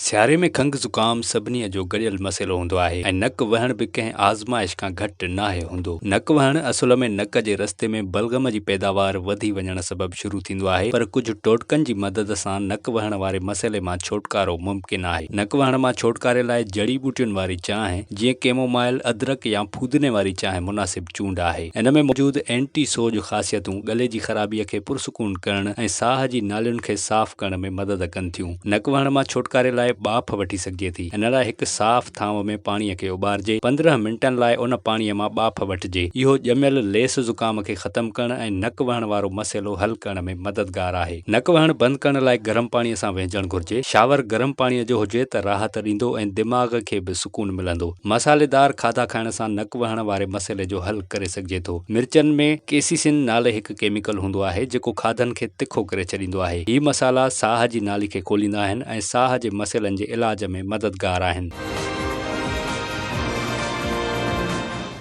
سياري ۾ کنگهه زڪام سڀني جو گڏيل مسئلو هوندو آهي ۽ نڪ وهڻ به ڪنهن آزمائش کان گهٽ ناهي هوندو. نڪ وهڻ اصل ۾ نڪ جي رستي ۾ بلغم جي پيداوار وڌي وڃڻ سبب شروع ٿيندو آهي پر ڪجهه ٽوٽڪن جي مدد سان نڪ وهڻ واري مسئلي مان ڇوٽڪارو ممڪن آهي. نڪ وهڻ مان ڇوٽڪاري لاء جڙي ٻوٽين واري چانهه جيئن ڪيمومائل، ادرڪ يا ڦودني واري چانهه مناسب چونڊ آهي. ان ۾ موجود اينٽي سوڄ خاصيتون ڳلي جي خرابي کي پرسڪون ڪرڻ ۽ ساهه جي نالين کي صاف ڪرڻ ۾ مدد ڪن ٿيون. نڪ وهڻ مان ڇوٽڪاري لاء ٻاڦ وٺي سگهجي ٿي. ان لاء هڪ صاف ٿانو ۾ پاڻيء کي اٻارجي. 15 منٽن لاء ان پاڻيء مان ٻاڦ وٺجي. اهو ڄميل ليس زڪام کي ختم ڪرڻ ۽ نڪ وهڻ وارو مسئلو حل ڪرڻ ۾ مددگار آهي. نڪ وهڻ بند ڪرڻ لاء گرم پاڻيء سان وهنجڻ گهرجي. شاور گرم پاڻيء جو هجي ته راحت ڏيندو ۽ دماغ کي به سڪون ملندو. مصالحيدار کاڌا کائڻ سان نڪ وهڻ واري مسئلي جو حل ڪري سگهجي ٿو. مرچن ۾ ڪيسيسن نالي هڪ ڪيميڪل هوندو آهي جيڪو کاڌن کي تکو ڪري ڇڏيندو آهي. هي مصالحا ساهه جي نالي کي کوليندا آهن ۽ ساهه جي مسئلن جي علاج ۾ مددگار آهن.